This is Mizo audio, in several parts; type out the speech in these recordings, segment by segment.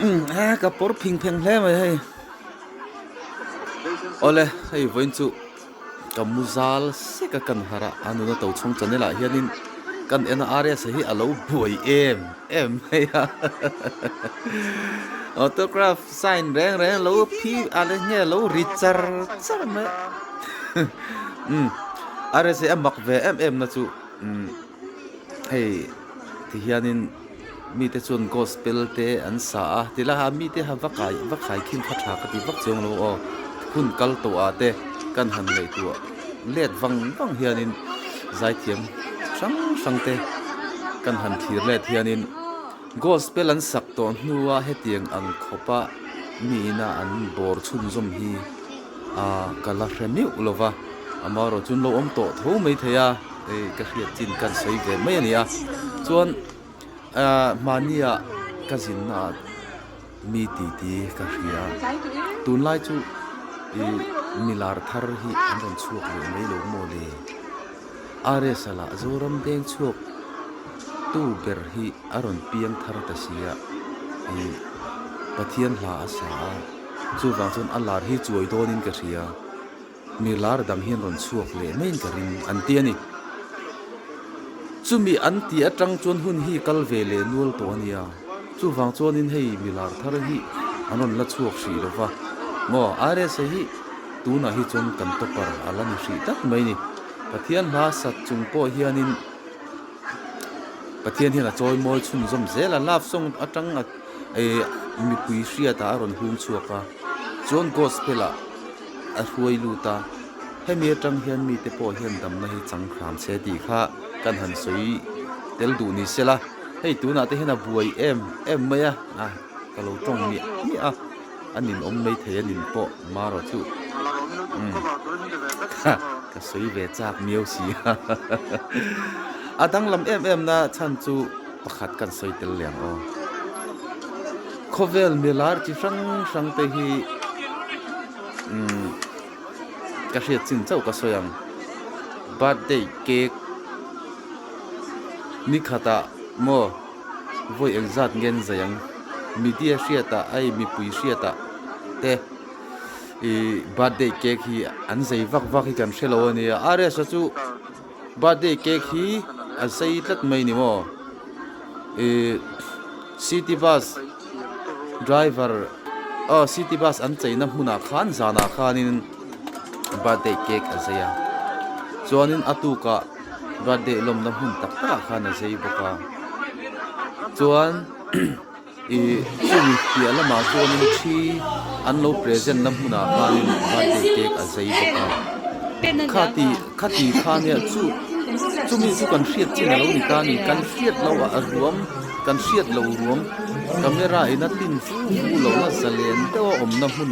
Umm ka pawr phing pheng hle mai hei. Awle hei vawiin chu ka mu zal sek a kan harh a, a nuna to chhung channel ah hianin kan en a RS hi a lo buai em em mai a autograph sign reng reng lo phi a le nge lo ri char char mai a umm RS hi a mak ve em em na chu umm hei ti hianin. Mite chuan gospel te an sa a, tilaha mite ha va kai va khai khin kha tha ka ti vak chuang lo aw. Hun kal tawh ah te kan han ngaihtuah let vang vang hianin zaithiam hrang hrang te kan han thlir let hianin gospel an sak tawh hnua hetiang ang khawpa miina an bawr chhunzawm hi ah ka la hre meuh lo va, amaherawhchu an lo awm tawh tho maithei a. Hei ka hriat chin kan sawi ve mai a ni a chuan ahh mahnia ka zinna ah mi titi ka hria tunlai chu ih milar thar hi an rawn chhuak leh mai lo maw le RS a lah Zoram deng chhuak tu ber hi a rawn piang thar ta si a ih Pathian hla a sa a chuvang chuan a lar hi chuai dawnin ka hria. Mi lar dang hian rawn chhuak leh maiin ka ring an ti a ni. Chumi an tih atang chuan hun hi kal ve leh nual tawh a nia. Chuvang chuanin hei mi lar thar hi an rawn la chhuak hrih lo va. Maw RSA hi tunah hi chuan kan topper a la ni hrih tlat mai ni. Pathian hla sat chung pawh hianin Pathian hian a chawi mawi chhunzawm zel a. Love song atang a eh mipui hriatah a rawn hung chhuak a. Chuan gospel ah. a hruai lut a, hemi atang hian mite pawh hian damna hi chang hram se tih kha kan han sawi tel duh ni sela, hei tunah te hian a buai em em mai a, a ka lo tawng miah miah a, a ninawm mai thei a nin pawh marawh chu umm ka sawi ve chak miau si a, a danglam em em na chhan chu pakhat kan sawi tel leh ang aw. Khawvel milar chi hrang hrang te hi umm ka hriat chin chauh ka sawi ang birthday cake ni khatah maw vawi engzat nge an zai ang media hriatah ai mipui hriatah te ih birthday cake hi an zai vak vak hi kan hre lo a nia RS a chu birthday cake hi a zai tlat mai ni maw ih city bus driver aw city bus an cheina hmunah khan zanah khanin birthday cake a zai a chuanin a tukah birthday lawmna hmun tak takah khan a zai bawk a chuan Ih chumi piah lamah chuanin thi an lo present na hmunah khanin birthday cake a zei bawk a khati khati kha nia chu chumi chu kan hriat chin alo ni ta a ni kan hriat loh a ruam kan hriat loh ruam camera in a tin fu fu lohna zalen deuh a awmna hmun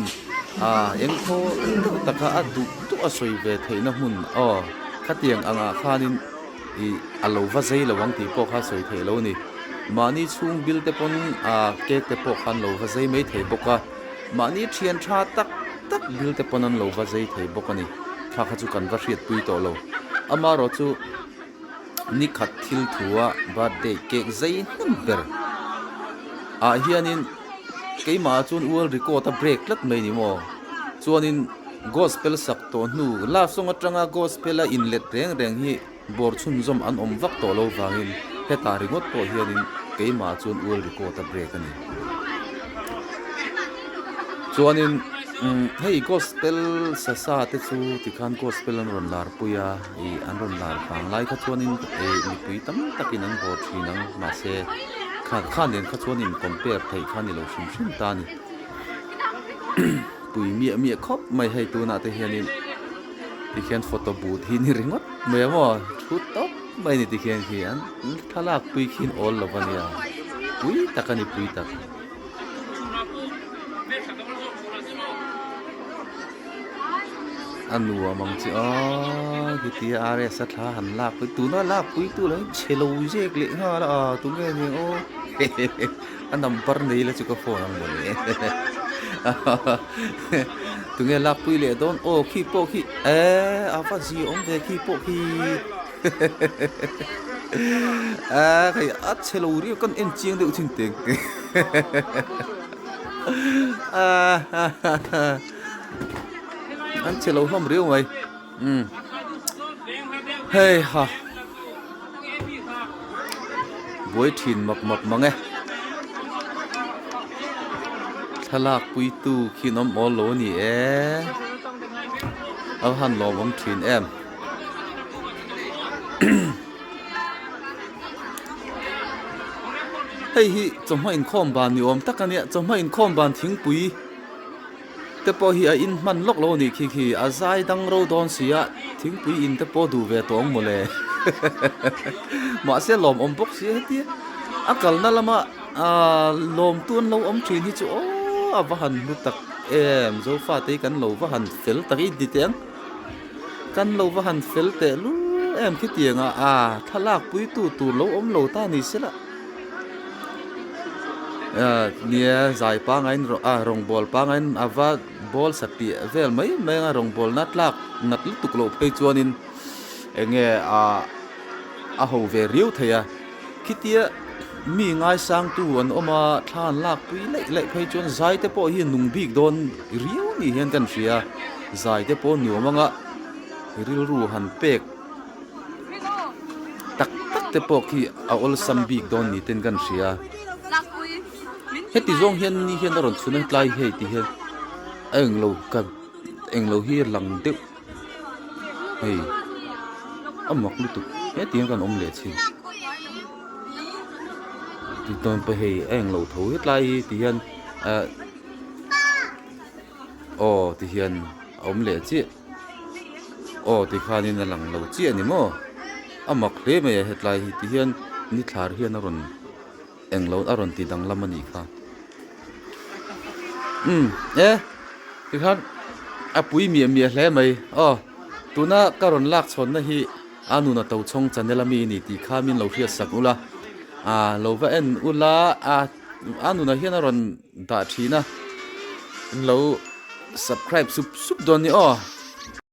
ah engthaw deuh taka a duh duh a sawi ve theihna hmun aw khatiang angah khanin. Ih a lo va zei lo ang tih pawh kha sawi theih lo a ni. Mahni chhung bil te pawn ah cake te pawh khan lo va zei mai thei bawk a, mahni thian tha tak tak bil te pawn an lo va zei thei bawk a ni. Thla kha chu kan va hriatpui tawh lo. Amaherawh chu ni khat thil thu a birthday cake zei hnem ber ah hianin keimah ah chuan world record a break tlat mai ni maw? Chuanin. Gospel sak tawh hnu love song atanga gospel a inlet reng reng hi bawr chhunzawm an awm vak tawh lo vangin hetah ringawt pawh hianin keimah chuan world record a break a ni. Chuanin umm hei gospel sa sa te chu tikhan gospel an rawn lar pui a ih an rawn lar vang lai kha chuanin ih mipui tam takin an bawr thin ang mahse kha kha nen kha chuan in compare theih kha a ni lo hrim hrim ta a ni. Pui miah miah khawp mai hei tunah te hianin tikhian photo booth hi ni ringawt mai a maw thu tawp mai a ni tikhian khi an thlalak pui khi an awl lo a nia pui tak a ni pui tak. A nuam ang chi aw heti a RS a thla han lak pui tuna lak pui tu lah hi chhe lo zek leh nghal a tunge ni ang aw a number nei la chu ka phone ang mawle tunge lak pui leh dawn aw khi pawh khi eh a va zi awm ve khi pawh khi a hei a chhe lo riau kan en chiang deuh thin teng. An che lo hlawm riau mai. Umm. Hei ha. Buai thin map map mang e. Thlalak puitu khi an awm awl lo a ni e. A va han lawmawm thin em. Hei hi chawhma inkhawm ban ni awm tak a nia chawhma inkhawm ban thingpui te pawh hi a in hman lawk lo a nih khi khi a zai dang ro dawn si a thingpui in te pawh duh ve tawh ang mawle mahse lawmawm bawk si a hetia a kalna lama ahh lawmtu an lo awm thin hi chu aw a va han hlu tak em zofate hi kan lo va han fel tak i ti teh ang. Kan lo va han fel teh lul em khitiang a, a thlalak puitu tur lo awm lo ta ni sela. Nia zai pangain a rawngbawl pangain a va bawl sa piah vel mai mai anga rawngbawl na tlak nat lutuk loh phei chuanin eng nge ah a ho ve riau thei a. Khitia mi ngaisangtu an awm a, thla an lak pui laih laih phei chuan zai te pawh hi nung bik dawn riau ni hian kan hria, zai te pawh nuam anga rilru han pek tak tak te pawh khi a awlsam bik dawn ni ten kan hria. Heti zawng hian ni hian a rawn chhun a tlai hei ti hian a englo ka englo hi a lang deuh. Hei a mak lutuk hetiang kan awm leh chin tichuan pawh hei a englo tho hetlai hi ti hian ah aw ti hian a awm leh chiah aw ti khanin a lang lo chiah a ni maw a mak hle mai a hetlai hi ti hian ni thlar hian a rawn englo a rawn ti danglam a nih kha umm e tikhan a pui miah miah hle mai aw tuna ka rawn lak chhawnna hi a nuna to chhawng channel ami a ni tih kha min lo hriat sak ula ah lo va en ula a a nunah hian a rawn dah thin a in lo subscribe sup sup dawn a ni aw.